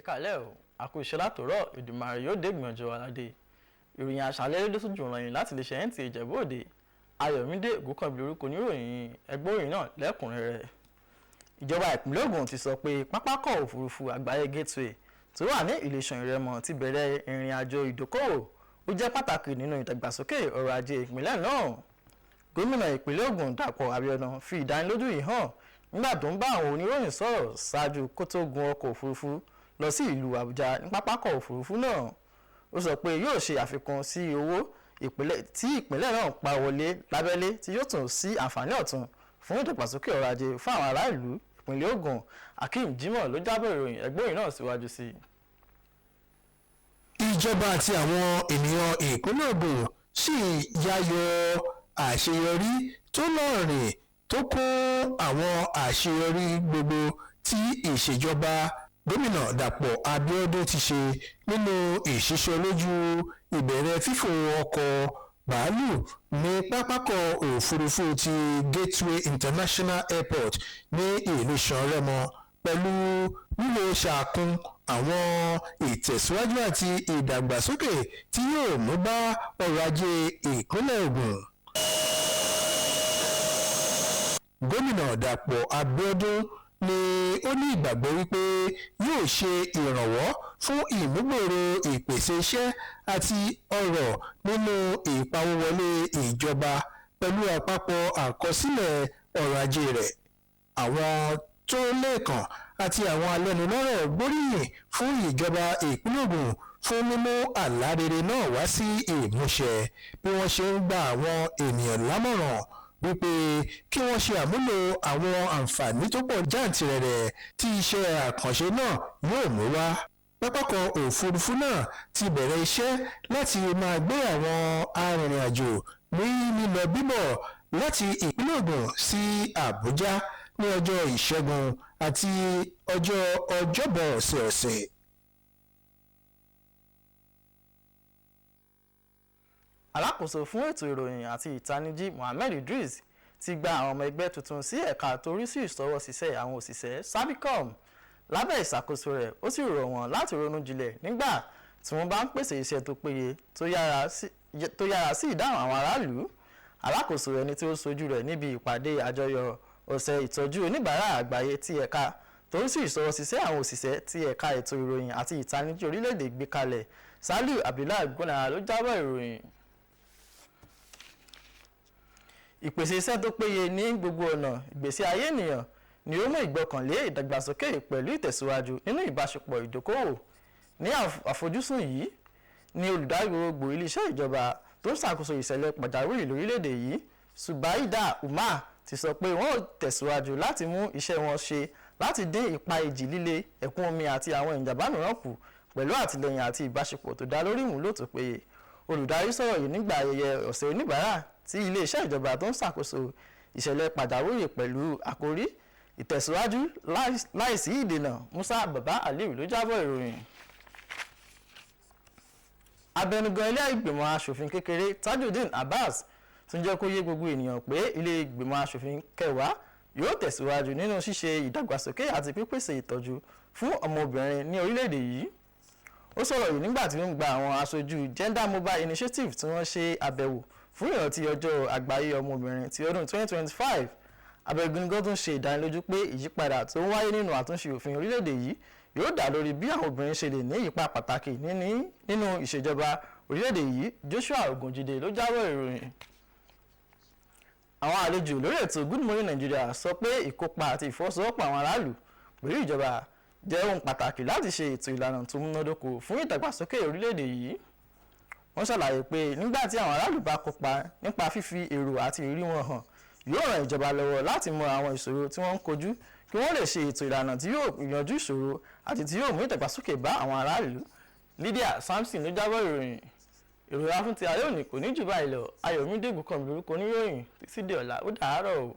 Káalẹ́ o, àkó iṣẹ́ látòrọ̀. Èdùmàrè yóò dé gbìyànjú aládé. Ìròyìn àṣálẹ́ ló dé sójú ìròyìn láti lè ṣe NTA Ìjẹ̀bú Òde. Ayọ̀mídé Ògúnkànbí lórúkọ oníròyìn. Ẹgbẹ́ òyìn náà lẹ́kùnrẹ́rẹ́. Ìjọba ìpínlẹ̀ Ògùn ti sọ pé pápákọ̀ òfurufú àgbáyé Gateway tó wà ní Ìlẹ̀ṣàn Ìrẹmọ ti bẹ̀rẹ̀ ìrìn àjò ìdókòwò, ó jẹ́ pàtàkì nínú ìdàgbàsókè ọrọ̀ ajé ìpínlẹ̀ náà. Gómìnà ìpínlẹ̀ Ògùn Dàpọ̀ Abíọ́dún fi ìdánilójú yìí hàn nígbà tó ń bá àwọn oníròyìn sọ̀rọ̀ ṣáájú kó tó gun ọkọ̀ òfurufú lọ sí ìlú Àbújá ní pápákọ̀ òfurufú náà. Ó sọ pé yóò ṣe àfikún sí owó tí ìpínlẹ̀ náà pa wọlé lábẹ́lé, tí yóò tún sí àǹfààní ọ̀tun fún ìdàgbàsókè ọrọ̀ ajé fún àwọn ará ìlú ìpínlẹ̀ Ògùn. Akeem Jimoh ló jábọ̀ ìròyìn. Ẹgbẹ́ òyìn náà síwájú sí i. Ìjọba àti àwọn ènìyàn ìpínlẹ̀ Ògùn sì yayọ̀ àṣeyọrí tó lóòrìn tó kún àwọn àṣeyọrí gbogbo tí ìṣèjọba Gómìnà Dàpọ̀ Abíọ́dún ti ṣe nínú ìṣísọlójú ìbẹ̀rẹ̀ fífò ọkọ̀ bàálù ní pápákọ̀ òfurufú ti Gateway International Airport ní Ìlú-Ìṣàn Rẹ́mọ, pẹ̀lú wíwo sàkún àwọn ìtẹ̀síwájú àti ìdàgbàsókè tí yóò mú bá ọrọ̀ ajé ìpínlẹ̀ Ògùn. Gómìnà Dàpọ̀ Abíọ́dún ni ó ní ìgbàgbọ́ wípé yóò ṣe ìrànwọ́ fún ìmúgbòòrò ìpèsè iṣẹ́ àti ọrọ̀ nínú ìpawówọlé ìjọba pẹ̀lú àpapọ̀ àkọsílẹ̀ ọrọ̀ ajé rẹ̀. Àwọn tó lẹ́ẹ̀kàn àti àwọn alẹ́nulọ́rọ̀ gbóríyìn fún ìjọba ìpínlẹ̀ Ògùn fún mímú àlá rere náà wá sí ìmúṣẹ, bí wọ́n ṣe ń gba àwọn ènìyàn lámọ̀ràn wípé kí wọ́n ṣe àmúlò àwọn àǹfààní tó pọ̀ jàǹtìrẹrẹ tí iṣẹ́ àkànṣe náà yóò mú wá. Pápákọ̀ òfurufú náà ti bẹ̀rẹ̀ iṣẹ́ láti máa gbé àwọn arìnrìn-àjò ní lílọ bíbọ̀ láti ìpínlẹ̀ Ògùn sí Àbújá ní ọjọ́ Ìṣẹ́gun àti ọjọ́ Ọjọ́bọ̀ ọ̀sẹ̀ọ̀sẹ̀. Alákòóso fún ètò ìròyìn àti ìtanijí Mohammed Idris ti gba àwọn ọmọ ẹgbẹ́ tuntun sí ẹ̀ka tó rí sí ìṣọwọ́-ṣiṣẹ́ àwọn òṣìṣẹ́ Servicom lábẹ́ ìṣàkóso rẹ̀. Ó sì rọ̀ wọ́n láti ronú jinlẹ̀ nígbà tí wọ́n bá ń pèsè iṣẹ́ tó péye, tó yára sí ìdáhùn àwọn aráàlú. Alákòóso, ẹni tí ó ṣojú rẹ̀ níbi ìpàdé àjọyọ̀ ọ̀sẹ̀ ìtọ́jú oníbàárà àgbáyé tí ẹ̀ka tó rí sí ìṣọwọ́-ṣiṣẹ́ àwọn òṣìṣẹ́ tí ẹ̀ka ètò ìròyìn àti ìtanijí orílẹ̀-èdè gbé kalẹ̀. Saliu Abdullahi Gbọ́nara ló jábọ̀ ìròyìn. Ìpèsè iṣẹ́ tó péye ní gbogbo ọ̀nà ìgbésí ayé ènìyàn ni ó mú ìgbọ́kànlé, ìdàgbàsókè pẹ̀lú ìtẹ̀síwájú nínú ìbáṣepọ̀ ìdókòwò. Ní àfojúsùn yìí ni olùdarí gbogbogbò iléeṣẹ́ ìjọba tó ń ṣàkóso ìṣẹ̀lẹ̀ pàjáwìrì lórílẹ̀‐èdè yìí, Subaida Umar, ti sọ pé wọ́n ó tẹ̀síwájú láti mú iṣẹ́ wọn ṣe láti dín ipa ìjì líle, ẹ̀kún omi àti àwọn ìjàmbá mìíràn kù pẹ̀lú àtìlẹ́yìn àti ìbáṣepọ̀ tó dá lórí ìmúlò tó péye. Olùdarí sọ̀rọ̀ yìí nígbà ayẹyẹ ọ̀sẹ̀ oníbàárà tí iléeṣẹ́ ìjọba tó ń ṣàkóso ìṣẹ̀lẹ̀ pàjáwìrì pẹ̀lú àkórí "Ìtẹ̀síwájú láìsí ìdènà". Musa Baba Aliyu ló jábọ̀ ìròyìn. Abẹnugan ilé ìgbìmọ̀ asòfin kékeré Tajudeen Abbas tún jẹ́ kó yé gbogbo ènìyàn pé ilé ìgbìmọ̀ asòfin kẹwàá yóò tẹ̀síwájú nínú ṣíṣe ìdàgbàsókè àti pípèsè ìtọ́jú fún ọmọbìnrin ní orílẹ̀-èdè yìí. Ó sọ̀rọ̀ yìí nígbà tí ó ń gba àwọn aṣojú Gender Mobile Initiative tí wọ́n ṣe àbẹ̀wò fún ìrántí ọjọ́ àgbáyé ọmọbìnrin ti ọdún 2025. Abẹnugan tún ṣe ìdánilójú pé ìyípadà tó ń wáyé nínú àtúnṣe òfin orílẹ̀-èdè yìí yóò dá lórí bí àwọn obìnrin ṣe lè ní ipa pàtàkì nínú ìṣèjọba orílẹ̀-èdè yìí. Joshua Ogunjide ló jábọ̀ ìròyìn. Àwọn àlejò lórí ètò Good Morning Nigeria sọ pé ìkópa àti ìfọwọ́sowọ́pọ̀ àwọn aráàlú pẹ̀lú ìjọba jẹ́ ohun pàtàkì láti ṣe ètò ìlànà tó múnádóko fún ìdàgbàsókè orílẹ̀-èdè yìí. Wọ́n ṣàlàyé pé nígbà tí àwọn aráàlú bá kópa nípa fífi èrò àti ìrírí wọn hàn, yóò ran ìjọba lọ́wọ́ láti mọ àwọn ìṣòro tí wọ́n ń kojú, kí wọ́n lè ṣe ètò ìlànà tí yóò yanjú ìṣòro àti tí yóò mú ìdàgbàsókè bá àwọn aráàlú. Lydia Samson ló jábọ̀ ìròyìn. Ìròyìn fún ti ayé òní kò ní jù báyìí lọ. Ayọ̀mídé Ògúnkànmí lórúkọ oníròyìn. Títí di ọ̀la, ó dàárọ̀ o.